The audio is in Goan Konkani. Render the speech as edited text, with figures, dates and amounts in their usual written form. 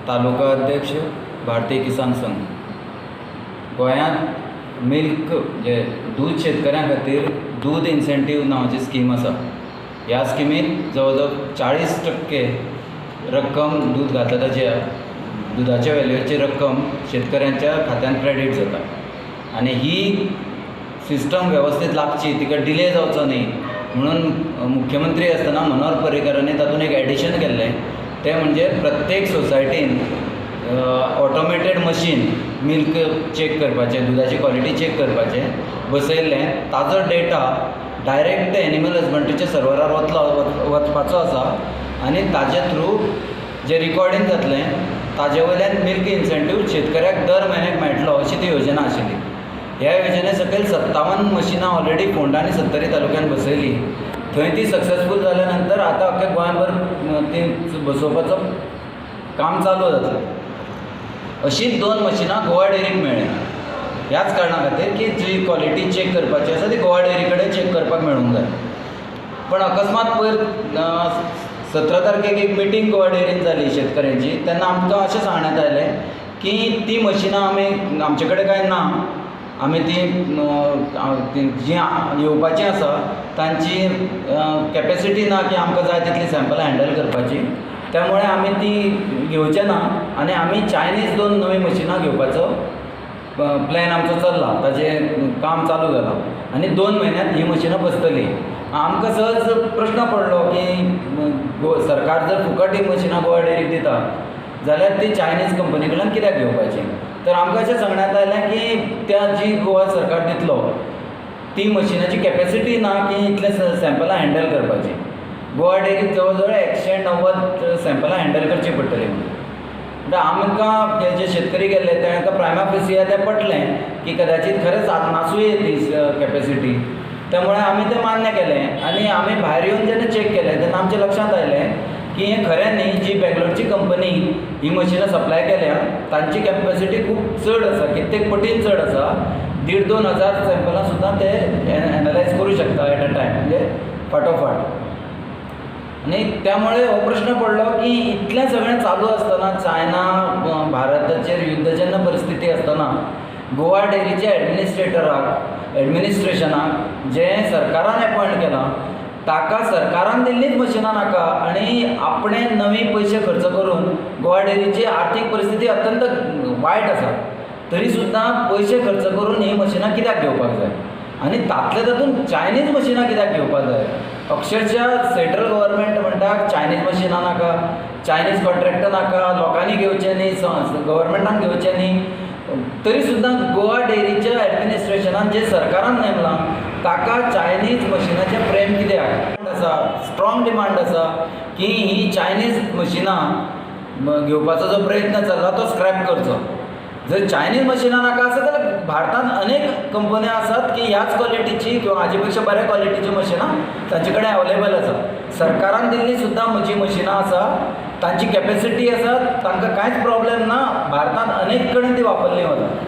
तालुका अध्यक्ष, भारतीय किसान संघ. गोंयांत मिल्क म्हणजे दूद शेतकऱ्यां खातीर दूद इन्सेंटीव नांवाची स्कीम आसा. ह्या स्किमींत जवळ जवळ 40% रक्कम दूद घालता ताच्या दुदाच्या वेल्यूची रक्कम शेतकऱ्यांच्या खात्यांत क्रेडीट जाता आनी ही सिस्टम वेवस्थीत लागची, तिका डिले जावचो न्ही म्हणून मुख्यमंत्री आसतना मनोहर पर्रीकारांनी तातूंत एक एडिशन केल्लें, तें म्हणजे प्रत्येक सोसायटीन ऑटोमेटेड मशीन मिल्क चॅक करपाचें, दुदाची क्वॉलिटी चॅक करपाचें बसयल्लें. ताजो डेटा डायरेक्ट एनिमल हजबंड्रीच्या सर्वरार वतलो, वचपाचो आसा आनी ताजे थ्रू जें रिकॉर्डींग जातलें ताजे वयल्यान मिल्क इन्सेंटीव शेतकऱ्याक दर म्हयन्याक मेळटलो अशी ती योजना आशिल्ली. ह्या योजने सकयल 57 मशिनां ऑलरेडी फोंडा आनी सत्तरी तालुक्यान बसयली. थंय ती सक्सेसफूल जाल्या नंतर आतां अख्ख्या गोंयभर ती बसोवपाचो काम चालू जातलें. अशींच 2 मशिनां गोवा डेरीक मेळ्ळीं ह्याच कारणा खातीर की जी क्वॉलिटी चॅक करपाची आसा ती गोवा डेरी कडेन चॅक करपाक मेळूंक जाय. पण अकस्मात पयर 17 तारखेक एक मिटींग गोवा डेरीन जाली शेतकऱ्यांची, तेन्ना आमकां अशें सांगण्यात आयलें की ती मशिनां आमी आमचे कडेन कांय ना, आमी ती जीं येवपाचीं आसा तांची कॅपेसिटी ना की आमकां जाय तितली सॅम्पलां हँडल करपाची, त्यामुळे आमी ती घेवचे ना आनी आमी चायनीज 2 नवीं मशिनां घेवपाचो प्लॅन आमचो चल्ला, ताजें काम चालू जालां आनी 2 म्हयन्यांत हीं मशिनां बसतलीं. आमकां सहज प्रश्न पडलो की सरकार जर फुकट हीं मशिनां गोवा डेरीक दिता जाल्यार ती चायनीज कंपनी कडल्यान कित्याक घेवपाची? तर आमकां अशें सांगण्यात आयलें की त्या जी गोवा सरकार दितलो ती मशिनाची कॅपेसिटी ना की इतले सॅम्पलां हँडल करपाची. गोवा डेरीक जवळ जवळ 190 सॅम्पलां हँडल करची पडटलीं. म्हणटा आमकां जे शेतकरी गेल्ले तांकां प्रायमा फेसिया तें पटलें की कदाचीत खरेंच नासुये ती कॅपेसिटी, त्यामुळे आमी तें मान्य केलें आनी आमी भायर येवन जेन्ना चॅक केलें तेन्ना आमच्या लक्षांत आयलें की हें खरें न्ही, जी बेंगलोरची कंपनी ही मशिनां सप्लाय केल्या तांची कॅपेसिटी खूब चड आसा, कित्येक पटीन चड आसा. 1,500-2 हजार सॅम्पलां सुद्दां ते एनलायज करूं शकता एट अ टायम, म्हणजे फाटोफाट. आनी त्यामुळे हो प्रश्न पडलो की इतलें सगळें चालू आसतना चायना भारताचेर युद्ध जेन्ना परिस्थिती आसतना गोवा डेरीच्या एडमिनिस्ट्रेटराक एडमिनिस्ट्रेशनाक जें सरकारान एपॉयंट केलां ताका सरकारान दिल्लीच मशिनां नाका आनी आपणें नवी पयशे खर्च करून गोवा डेरीची आर्थीक परिस्थिती अत्यंत वायट आसा तरी सुद्दां पयशे खर्च करून हीं मशिनां कित्याक घेवपाक जाय आनी तातले तातूंत चायनीज मशिनां कित्याक घेवपाक जाय? अक्षरशः सेंट्रल गव्हर्मेंट म्हणटा चायनीज मशिनां नाका, चायनीज कॉन्ट्रॅक्टर नाका, लोकांनी घेवचें न्ही, गव्हर्मेंटान घेवचें न्ही, तरी सुद्दां गोवा डेरीच्या एडमिनिस्ट्रेशनान जें सरकारान नेमलां ताका चायनीज मशिनाचें प्रेम कित्याक आसा? स्ट्रॉंग डिमांड आसा की ही चायनीज मशिनां घेवपाचो जो प्रयत्न चल्ला तो स्क्रॅप करचो. जर चायनीज मशिनां नाका आसत जाल्यार भारतांत अनेक कंपन्यो आसात की ह्याच क्वॉलिटीची किंवा हाजे पेक्षा बऱ्या क्वॉलिटीची मशिनां तांचे कडेन अवेलेबल आसा. सरकारान दिल्ली सुद्दां जी मशिनां आसा तांची कॅपेसिटी आसा, तांकां कांयच प्रॉब्लेम ना, भारतांत अनेक कडेन ती वापरली वता.